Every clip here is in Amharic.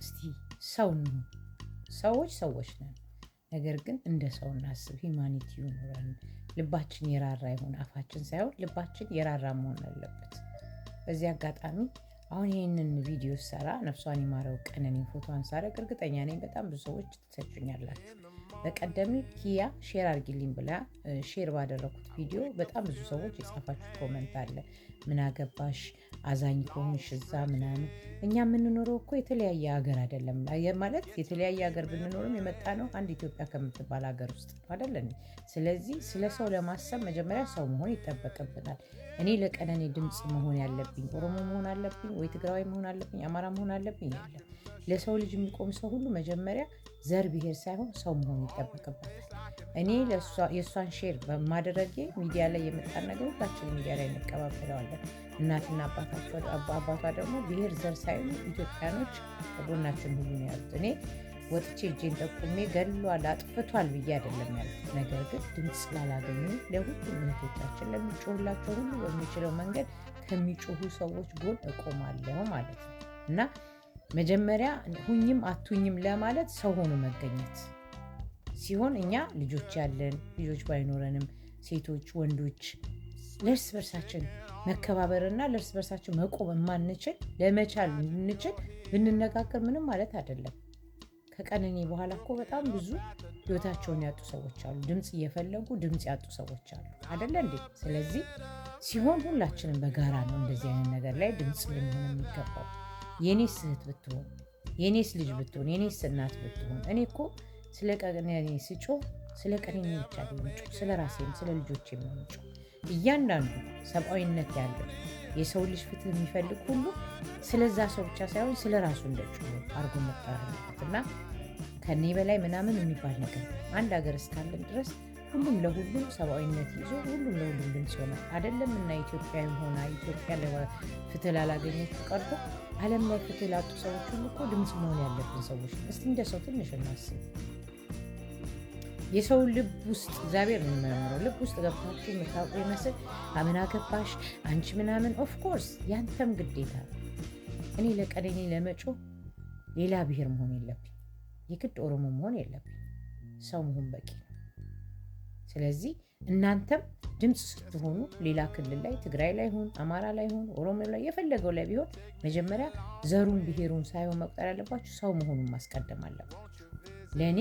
እስቲ ሰው እንሁን። ሰዎች ሰዎች ነን። ነገር ግን እንደ ሰው እናስብ። Humanity ይኑረን። ልባችን የራራ ይሁን፣ አፋችን ሳይሆን ልባችን የራራ መሆን አለበት። በዚህ አጋጣሚ አሁን ይህንን ቪዲዮ ሰራ ነፍሷን ይማረው ቀነኒ ፎቶዋን ሳረግ እርግጠኛ ነኝ በጣም ብዙ ሰዎች ትሰጩኛላችሁ። በቀደም ኪያ share አርጊልኝ ብላ share ባደረኩት ቪዲዮ በጣም ብዙ ሰዎች የጻፋችሁ comment አለ። ምን አገባሽ አዛኝ ከሆንሽ እዛ ምናምን። እኛ የምንኖረው እኮ የተለያየ ሀገር አይደለም፣ ማለት የተለያየ ሀገር ብንኖርም የመጣ ነው አንድ ኢትዮጵያ ከምትባል ሀገር ውስጥ ነው አይደለ? ስለዚህ ስለ ሰው ለማሰብ መጀመሪያ ሰው መሆን ይጠበቅብናል። እኔ ለቀነኔ ድምፅ መሆን ያለብኝ ኦሮሞ መሆን አለብኝ ወይ ትግራዊ መሆን አለብኝ አማራ መሆን አለብኝ? የለም። ለሰው ልጅ የሚቆም ሰው ሁሉ መጀመሪያ ዘር ብሔር ሳይሆን ሰው መሆን ይጠበቅበታል። እኔ የእሷን share በማድረጌ ሚዲያ ላይ የመጣን ነገር ሁላችን ሚዲያ ላይ እንቀባበለዋለን። እናትና አባታቸው አባቷ ደግሞ ብሔር ዘር ሳይሉ ኢትዮጵያኖች ከጎናችን ሁሉ ነው ያሉት። እኔ ወጥቼ እጄን ጠቁሜ ገድሏል አጥፍቷል ብዬ አይደለም ያሉት። ነገር ግን ድምፅ ላላገኙ ለሁሉም እህቶቻችን ለሚጮሁላቸው ሁሉ በሚችለው መንገድ ከሚጮሁ ሰዎች ጎን እቆማለሁ ማለት ነው። እና መጀመሪያ ሁኝም አቱኝም ለማለት ሰው ሆኖ መገኘት ሲሆን እኛ ልጆች ያለን ልጆች ባይኖረንም ሴቶች፣ ወንዶች ለእርስ በርሳችን መከባበርና ለእርስ በርሳችን መቆም የማንችል ለመቻል እንድንችል ብንነጋገር ምንም ማለት አይደለም። ከቀነኒ በኋላ እኮ በጣም ብዙ ህይወታቸውን ያጡ ሰዎች አሉ። ድምፅ እየፈለጉ ድምፅ ያጡ ሰዎች አሉ አይደለ እንዴ? ስለዚህ ሲሆን ሁላችንም በጋራ ነው እንደዚህ አይነት ነገር ላይ ድምፅ ልንሆን የሚገባው። የኔስ እህት ብትሆን፣ የኔስ ልጅ ብትሆን፣ የኔስ እናት ብትሆን፣ እኔ እኮ ስለ ቀነኒ ስጮህ ስለ ቀነኒ ብቻ አይደለም ጮህ፣ ስለ ራሴም ስለ ልጆቼም ነው የምጮህ። እያንዳንዱ ሰብአዊነት ያለው የሰው ልጅ ፍትህ የሚፈልግ ሁሉ ስለዛ ሰው ብቻ ሳይሆን ስለ ራሱ እንደጮህ አርጎ መቁጠር አለበት። እና ከኔ በላይ ምናምን የሚባል ነገር አንድ ሀገር እስካለን ድረስ ሁሉም ለሁሉም ሰብአዊነት ይዞ ሁሉም ለሁሉም ድምፅ ይሆናል። አይደለም እና ኢትዮጵያዊ ሆና ኢትዮጵያ ፍትህ ላላገኘችው ቀርቶ ዓለም ላይ ፍትህ ላጡ ሰዎች ሁሉ እኮ ድምፅ መሆን ያለብን ሰዎች ነን። እስቲ እንደ ሰው ትንሽ እናስብ። የሰው ልብ ውስጥ እግዚአብሔር ነው የሚመረምረው። ልብ ውስጥ ገብታችሁ የምታውቁ ይመስል ምን አገባሽ አንቺ ምናምን፣ of course ያንተም ግዴታ ነው። እኔ ለቀነኒ ለመጮህ ሌላ ብሔር መሆን የለብኝ፣ የግድ ኦሮሞ መሆን የለብኝ፣ ሰው መሆን በቂ ነው። ስለዚህ እናንተም ድምፅ ስትሆኑ ሌላ ክልል ላይ ትግራይ ላይ ሁን፣ አማራ ላይ ሁን፣ ኦሮሞ ላይ የፈለገው ላይ ቢሆን መጀመሪያ ዘሩን ብሔሩን ሳይሆን መቁጠር ያለባችሁ ሰው መሆኑን ማስቀደም አለባችሁ። ለእኔ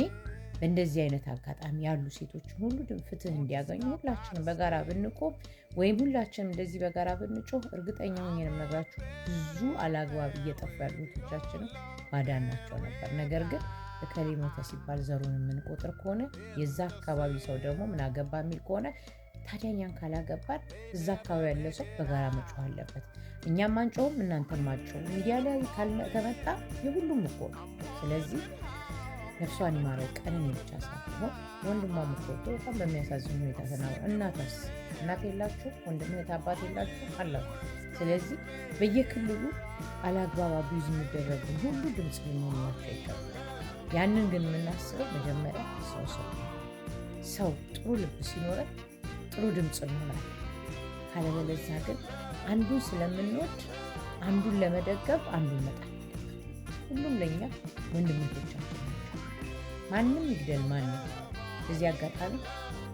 በእንደዚህ አይነት አጋጣሚ ያሉ ሴቶችን ሁሉ ፍትህ እንዲያገኙ ሁላችንም በጋራ ብንቆም ወይም ሁላችንም እንደዚህ በጋራ ብንጮህ እርግጠኛ ሆኜ ነው የምነግራችሁ ብዙ አላግባብ እየጠፉ ያሉ እህቶቻችንም ባዳናቸው ነበር። ነገር ግን እከሌ ሞተ ሲባል ዘሩን የምንቆጥር ከሆነ፣ የዛ አካባቢ ሰው ደግሞ ምን አገባ የሚል ከሆነ፣ ታዲያ እኛን ካላገባን እዛ አካባቢ ያለ ሰው በጋራ መጮህ አለበት። እኛም አንጮህም፣ እናንተም አትጮሁም። ሚዲያ ላይ ከመጣ የሁሉም እኮ ነው። ስለዚህ ነፍሷን ይማረው ቀነኒ ብቻ ሳትሆን ወንድሟም እኮ ወጥቶ በጣም በሚያሳዝን ሁኔታ ተናግሯል። እናቷስ እናት የላችሁ? ወንድም እህት አባት የላችሁ? አላችሁ። ስለዚህ በየክልሉ አላግባብ abuse የሚደረጉ ሁሉ ድምፅ ልንሆንላቸው ይገባል። ያንን ግን የምናስበው መጀመሪያ ሰው ሰው ሰው ጥሩ ልብ ሲኖረን ጥሩ ድምፅ እንሆናለን። ካለበለዚያ ግን አንዱን ስለምንወድ አንዱን ለመደገፍ አንዱን መጣል፣ ሁሉም ለእኛ ወንድሞቻችን ናቸው። ማንም ይግደል ማንም። በዚህ አጋጣሚ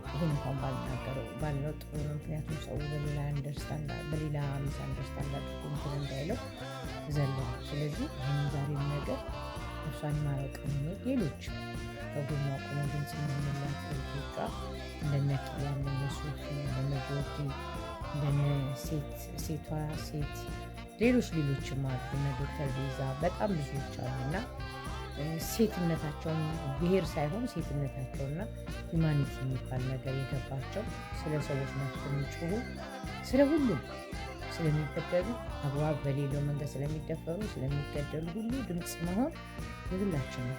ይህን እንኳን ባልናገረው ባልነው ጥሩ ነው። ምክንያቱም ሰው በሌላ understand በሌላ misunderstand አድርጎ እንትን እንዳይለው ዘለዋል። ስለዚህ ይህን ዛሬም ነገር ነፍሷን ይማረው ቀነኒ፣ ሌሎች ከጎኗ ቆመው ድምፅ የሚሆኑላት እህቶቿ እንደነ ኪያ፣ እንደነ ሶፊ፣ እንደነ ጆርዲ፣ እንደነ ሴቷ ሴት፣ ሌሎች ሌሎችም አሉ፣ እነ ዶክተር ቤዛ በጣም ብዙዎች አሉ። እና ሴትነታቸውን ብሔር ሳይሆን ሴትነታቸውና humanity የሚባል ነገር የገባቸው ስለ ሰዎች መብት የሚጮሁ፣ ስለ ሁሉም ስለሚበደሉ፣ አግባብ በሌለው መንገድ ስለሚደፈሩ፣ ስለሚገደሉ ሁሉ ድምፅ መሆን የሁላችን ነው።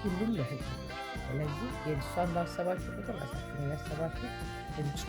ሁሉም ለሁሉም። ስለዚህ የእሷን ባሰባችሁ ቁጥር ራሳችሁን እያሰባችሁ ድምፅ